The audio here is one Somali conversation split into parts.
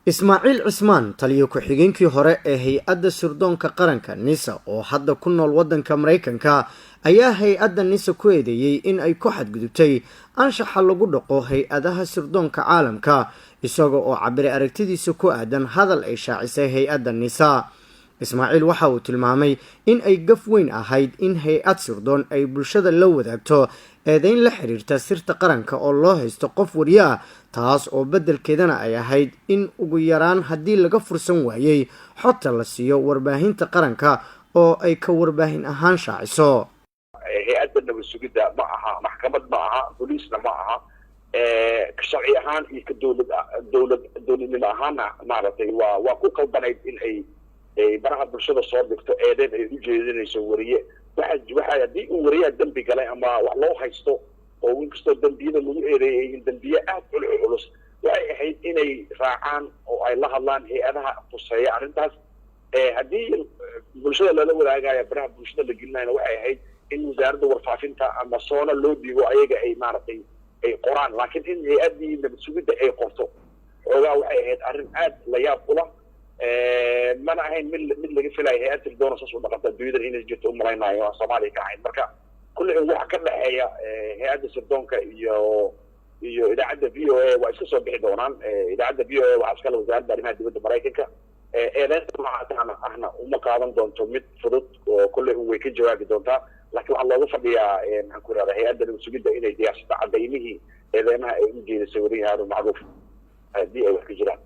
Ismaaciil Cismaan, taliyo ku-xigeenkii hore ee hay-adda sirdoonka qaranka NISA oo hadda ku nool waddanka Maraykanka, ayaa hay-adda NISA ku eedeeyey in ay ku xadgudubtay anshaxa lagu dhaqo hay-adaha sirdoonka caalamka, isaga oo cabiray aragtidiisa ku aadan hadal ay shaacisay hay-adda NISA. Ismaaciil waxa uu tilmaamay in ay gaf weyn ahayd in hay-ad sirdoon ay bulshada la wadaagto eedeyn la xiriirta sirta qaranka oo loo haysto qof wariye ah, taas oo beddelkeedana ay ahayd in ugu yaraan haddii laga fursan waayey xogta la siiyo warbaahinta qaranka oo ay ka warbaahin ahaan shaaciso. Hay-adda nabad sugidda ma aha maxkamad, ma aha boliisna, ma aha sharci ahaan iyo ka dowlad dowladnimo ahaana maaragtay waa ku qaldanayd in ay baraha bulshada soo dhigto eedeyn ay u jeedinayso weriye. Waxa haddii uu weriyaha dembi galay ama wax loo haysto, oo inkastoo dembiyada lagu eedeeyay yihiin dembiye aad culus, waxay ahayd inay raacaan oo ay la hadlaan hay-adaha khuseeya arrintaas. Haddii bulshada lala wadaagayo, baraha bulshada la gelinayna, waxay ahayd in wasaaradda warfaafinta ama SONNA loo dhiibo, ayaga ay maaragtay ay qoraan. Laakiin in hay-addii nabad sugidda ay qorto xoogaa waxay ahayd arrin aad la yaab ula, mana ahayn mid laga filayo hay-ad sirdoona saas u dhaqanta adduunyadan inay jirto umalaynaayo aan Soomaaliya ka ahayn. Marka kulli waxa ka dhexeeya hay-adda sirdoonka iyo idaacadda VOA waa iska soo bixi doonaan. Idaacadda VOA waxaa iskale wasaaradda arrimaha dibadda Maraykanka. Eedeynta noocaasana ahna uma qaadan doonto mid fudud, oo kolley un way ka jawaabi doontaa. Laakiin waxaa looga fadhiyaa, maxaan ku irahda, hay-adda nabad sugidda inay diyaarsato cadaymihii eedeymaha ay u jeedisay weriye Haarun Macruuf haddii ay wax ka jiraan.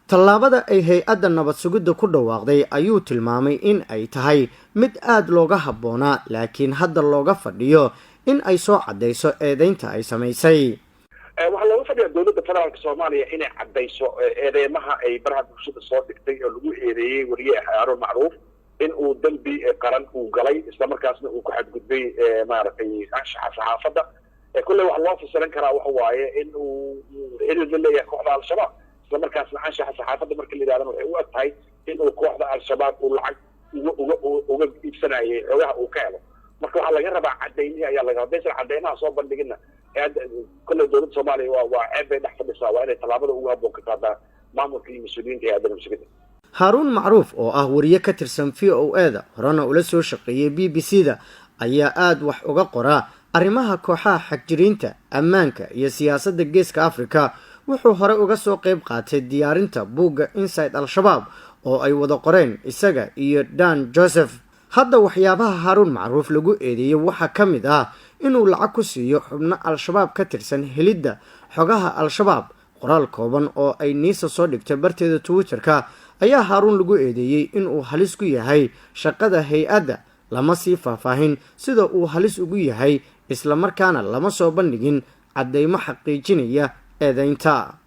Tallaabada ay hay-adda nabad sugidda ku dhawaaqday ayuu tilmaamay in ay tahay mid aada looga habboonaa, laakiin hadda looga fadhiyo in ay soo caddayso eedeynta ay samaysay. Waxaa looga fadhiyaa dowladda federaalka Soomaaliya inay caddayso eedeymaha ay baraha bulshada soo dhigtay oo lagu eedeeyey weriye Haarun Macruuf in uu dembi qaran uu galay, islamarkaasna uu ku xadgudbay maaragtay anshaxa saxaafadda. Kolley waxaa loo fasiran karaa waxa waaye in uu xiriir la leeyahay kooxda Al-Shabaab, islamarkaasna anshaxa saxaafadda marka la yidhahdana waxay u eg tahay in uu kooxda Al-Shabaab uu lacag uga iibsanayay xogaha uu ka helo. Marka waxaa laga rabaa cadaymihii ayaa laga haddaysan cadeymaha soo bandhiginna, kolley dowladda Soomaaliya waa ceeb bay dhex fadhisaa. Waa inay tallaabada ugu habboon ka qaadaa maamulka iyo mas-uuliyiinta hay-adda nabad. Haaruun Macruuf oo ah wariye ka tirsan VOA da, horena ula soo shaqeeyey BBC da, ayaa aada wax uga qoraa arrimaha kooxaha xagjiriinta, ammaanka iyo siyaasadda Geeska Afrika. Wuxuu hore uga soo qeyb qaatay diyaarinta buugga Inside Al-Shabaab oo ay wada qoreen isaga iyo Dan Joseph. Hadda waxyaabaha Haaruun Macruuf lagu eedeeyey waxaa ka mid ah inuu lacag ku siiyo xubno Al-Shabaab ka tirsan helidda xogaha Al-Shabaab. Qoraal kooban oo ay NISA soo dhigtay barteeda Twitter-ka ayaa Haaruun lagu eedeeyey inuu halis ku yahay shaqada hay-adda. Lama sii faahfaahin sida uu halis ugu yahay, islamarkaana lama soo bandhigin caddeymo xaqiijinaya eedeynta.